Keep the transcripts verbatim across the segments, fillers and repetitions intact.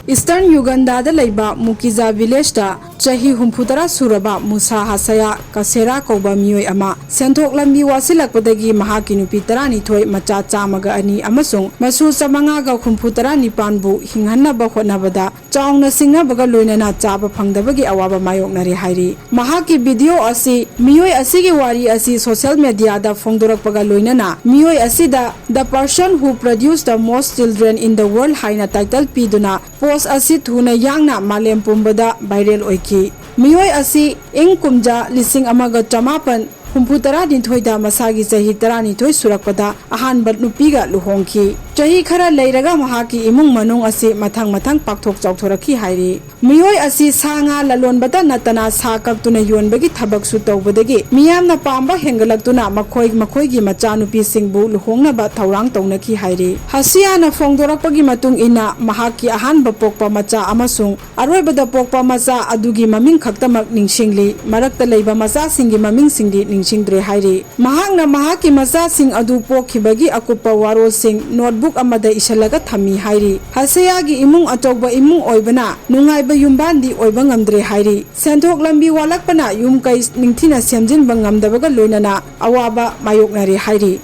Eastern ꯌꯨꯒꯟꯗꯥꯗ ꯂꯩꯕ ꯃꯨꯀꯤꯖꯥ ꯚꯤꯂꯦꯖꯇ ꯆꯍꯤ ꯍꯨꯝꯐꯨꯇꯔꯥ ꯁꯨꯔꯕ ꯃꯨꯁꯥ ꯍꯁꯌꯥ ꯀꯁꯦꯔꯥ ꯀꯧꯕ ꯃꯤꯑꯣꯏ ꯑꯃ ꯁꯦꯟꯊꯣꯛ ꯂꯝꯕꯤ ꯋꯥꯁꯤꯜꯂꯛꯄꯗꯒꯤ ꯃꯍꯥꯛꯀꯤ ꯅꯨꯄꯤ ꯇꯔꯥꯅꯤꯊꯣꯏ, ꯃꯆꯥ ꯆꯥꯝꯃꯒ ꯑꯅꯤ ꯑꯃꯁꯨꯡ ꯃꯁꯨ ꯆꯥꯃꯉꯥꯒ ꯍꯨꯝꯐꯨꯇꯔꯥ ꯅꯤꯄꯥꯟꯕꯨ ꯍꯤꯡꯍꯟꯅꯕ ꯍꯣꯠꯅꯕꯗ ꯆꯥꯎꯅ ꯁꯤꯡꯅꯕꯒ ꯂꯣꯏꯅꯅ ꯆꯥꯕ ꯐꯪꯗꯕꯒꯤ ꯑꯋꯥꯕ ꯃꯥꯌꯣꯛꯅꯔꯦ ꯍꯥꯏꯔꯤ꯫ ꯃꯍꯥꯛꯀꯤ ꯚꯤꯗꯤꯑꯣ ꯑꯁꯤ, ꯃꯤꯑꯣꯏ ꯑꯁꯤꯒꯤ ꯋꯥꯔꯤ ꯑꯁꯤ ꯁꯣꯁꯤꯌꯦꯜ ꯃꯦꯗꯤꯌꯥꯗ ꯐꯣꯡꯗꯣꯔꯛꯄꯒ ꯂꯣꯏꯅꯅ ꯃꯤꯑꯣꯏ ꯑꯁꯤꯗ "The person who produced the most children in the world" ꯍꯥꯏꯅ ꯇꯥꯏꯇꯜ ꯄꯤꯗꯨꯅ ꯄꯣꯁ ꯑꯁꯤ ꯊꯨꯅ ꯌꯥꯡꯅ ꯃꯥꯂꯦꯝ ꯄꯨꯝꯕꯗ ꯚꯥꯏꯔꯦꯜ ꯑꯣꯏꯈꯤ꯫ ꯃꯤꯑꯣꯏ ꯑꯁꯤ ꯏꯪ ꯀꯨꯝꯖꯥ ꯂꯤꯁꯤꯡ ꯑꯃꯒ ꯆꯃꯥꯄꯟ ꯍꯨꯝꯐꯨꯇꯔꯥꯅꯤꯊꯣꯏꯗ ꯃꯁꯥꯒꯤ ꯆꯍꯤ ꯇꯔꯥꯅꯤꯊꯣꯏ ꯁꯨꯔꯛꯄꯗ ꯑꯍꯥꯟꯕ ꯅꯨꯄꯤꯒ ꯂꯨꯍꯣꯡꯈꯤ꯫ ꯆꯍꯤ ꯈꯔ ꯂꯩꯔꯒ ꯃꯍꯥꯛꯀꯤ ꯏꯃꯨꯡ ꯃꯅꯨꯡ ꯑꯁꯤ ꯃꯊꯪ ꯃꯊꯪ ꯄꯥꯛꯊꯣꯛ ꯆꯥꯎꯊꯣꯔꯛꯈꯤ ꯍꯥꯏꯔꯤ꯫ ꯃꯤꯑꯣꯏ ꯑꯁꯤ ꯁꯥ ꯉꯥ ꯂꯂꯣꯟꯕꯇ ꯅꯠꯇꯅ ꯁꯥ ꯀꯛꯇꯨꯅ ꯌꯣꯟꯕꯒꯤ ꯊꯕꯛꯁꯨ ꯇꯧꯕꯗꯒꯤ ꯃꯤꯌꯥꯝꯅ ꯄꯥꯝꯕ ꯍꯦꯟꯒꯠꯂꯛꯇꯨꯅ ꯃꯈꯣꯏ ꯃꯈꯣꯏꯒꯤ ꯃꯆꯥꯅꯨꯄꯤꯁꯤꯡꯕꯨ ꯂꯨꯍꯣꯡꯅꯕ ꯊꯧꯔꯥꯡ ꯇꯧꯅꯈꯤ ꯍꯥꯏꯔꯤ꯫ ꯍꯁꯤꯌꯥꯅ ꯐꯣꯡꯗꯣꯔꯛꯄꯒꯤ ꯃꯇꯨꯡ ꯏꯟꯅ, ꯃꯍꯥꯛꯀꯤ ꯑꯍꯥꯟꯕ ꯄꯣꯛꯄ ꯃꯆꯥ ꯑꯃꯁꯨꯡ ꯑꯔꯣꯏꯕꯗ ꯄꯣꯛꯄ ꯃꯆꯥ ꯑꯗꯨꯒꯤ ꯃꯃꯤꯡ ꯈꯛꯇꯃꯛ ꯅꯤꯡꯁꯤꯡꯂꯤ, ꯃꯔꯛꯇ ꯂꯩꯕ ꯃꯆꯥꯁꯤꯡꯒꯤ ꯃꯃꯤꯡꯁꯤꯡꯗꯤ ꯅꯤꯡꯁꯤꯡꯗ꯭ꯔꯦ ꯍꯥꯏꯔꯤ꯫ ꯃꯍꯥꯛꯅ ꯃꯍꯥꯛꯀꯤ ꯃꯆꯥꯁꯤꯡ ꯑꯗꯨ ꯄꯣꯛꯈꯤꯕꯒꯤ ꯑꯀꯨꯞꯄ ꯋꯥꯔꯣꯜꯁꯤꯡ ꯅꯣꯠꯕꯨꯛ ꯑꯃꯗ ꯏꯁꯤꯜꯂꯒ ꯊꯝꯃꯤ ꯍꯥꯏꯔꯤ꯫ ꯍꯁꯦꯌꯥꯒꯤ ꯏꯃꯨꯡ ꯑꯆꯧꯕ ꯏꯃꯨꯡ ꯑꯣꯏꯕꯅ ꯅꯨꯡꯉꯥꯏꯕ ꯌꯨꯝꯕꯥꯟꯗꯤ ꯑꯣꯏꯕ ꯉꯝꯗ꯭ꯔꯦ ꯍꯥꯏꯔꯤ꯫ ꯁꯦꯟꯊꯣꯛ ꯂꯝꯕꯤ ꯋꯥꯠꯂꯛꯄꯅ ꯌꯨꯝ ꯀꯩ ꯅꯤꯡꯊꯤꯅ ꯁꯦꯝꯖꯤꯟꯕ ꯉꯝꯗꯕꯒ ꯂꯣꯏꯅꯅ ꯑꯋꯥꯕ ꯃꯥꯌꯣꯛꯅꯔꯦ ꯍꯥꯏꯔꯤ꯫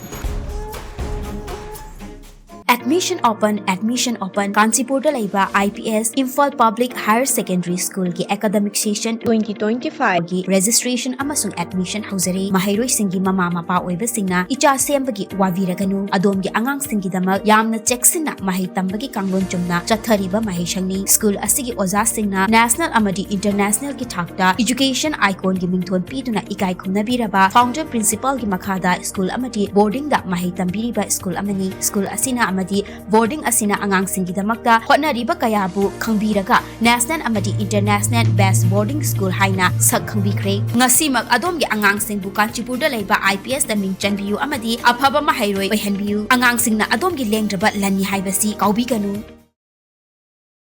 Admission open, admission open꯫ ꯀꯥꯟꯆꯤꯄꯨꯔꯗ ꯂꯩꯕ I P S Imphal Public Higher Secondary School ꯒꯤ academic session twenty twenty-five ꯒꯤ registration ꯑꯃꯁꯨꯡ admission ꯍꯧꯖꯔꯦ꯫ ꯃꯍꯩꯔꯣꯏꯁꯤꯡꯒꯤ ꯃꯃꯥ ꯃꯄꯥ ꯑꯣꯏꯕꯁꯤꯡꯅ ꯏꯆꯥ ꯁꯦꯝꯕꯒꯤ ꯋꯥꯕꯤꯔꯒꯅꯨ꯫ ꯑꯗꯣꯝꯒꯤ ꯑꯉꯥꯡꯁꯤꯡꯒꯤꯗꯃꯛ ꯌꯥꯝꯅ ꯆꯦꯛꯁꯤꯟꯅ ꯃꯍꯩ ꯇꯝꯕꯒꯤ ꯀꯥꯡꯂꯣꯟ ꯆꯨꯝꯅ ꯆꯠꯊꯔꯤꯕ ꯃꯍꯩꯁꯪꯅꯤ꯫ School ꯑꯁꯤꯒꯤ ꯑꯣꯖꯥꯁꯤꯡꯅ national ꯑꯃꯗꯤ international ꯒꯤ ꯊꯥꯛꯇ education icon ꯒꯤ ꯃꯤꯡꯊꯣꯟ ꯄꯤꯗꯨꯅ ꯏꯀꯥꯏ ꯈꯨꯝꯅꯕꯤꯔꯕ founder principal ꯒꯤ ꯃꯈꯥꯗ school ꯑꯃꯗꯤ boarding ꯗ ꯃꯍꯩ ꯇꯝꯕꯤꯔꯤꯕ school ꯑꯃꯅꯤ꯫ School ꯑꯁꯤꯅ ꯑꯃꯗꯤ boarding ꯑꯁꯤꯅ ꯑꯉꯥꯡꯁꯤꯡꯒꯤꯗꯃꯛꯇ ꯍꯣꯠꯅꯔꯤꯕ ꯀꯌꯥꯕꯨ ꯈꯪꯕꯤꯔꯒ national ꯑꯃꯗꯤ international best boarding school ꯍꯥꯏꯅ ꯁꯛ ꯈꯪꯕꯤꯈ꯭ꯔꯦ꯫ ꯉꯁꯤꯃꯛ ꯑꯗꯣꯝꯒꯤ ꯑꯉꯥꯡꯁꯤꯡꯕꯨ ꯀꯥꯟꯆꯤꯄꯨꯔꯗ ꯂꯩꯕ I P S ꯇ ꯃꯤꯡ ꯆꯟꯕꯤꯌꯨ ꯑꯃꯗꯤ ꯑꯐꯕ ꯃꯍꯩꯔꯣꯏ ꯑꯣꯏꯍꯟꯕꯤꯌꯨ꯫ ꯑꯉꯥꯡꯁꯤꯡꯅ ꯑꯗꯣꯝꯒꯤ ꯂꯦꯡꯗ꯭ꯔꯕ ꯂꯟꯅꯤ ꯍꯥꯏꯕꯁꯤ ꯀꯥꯎꯕꯤꯒꯅꯨ꯫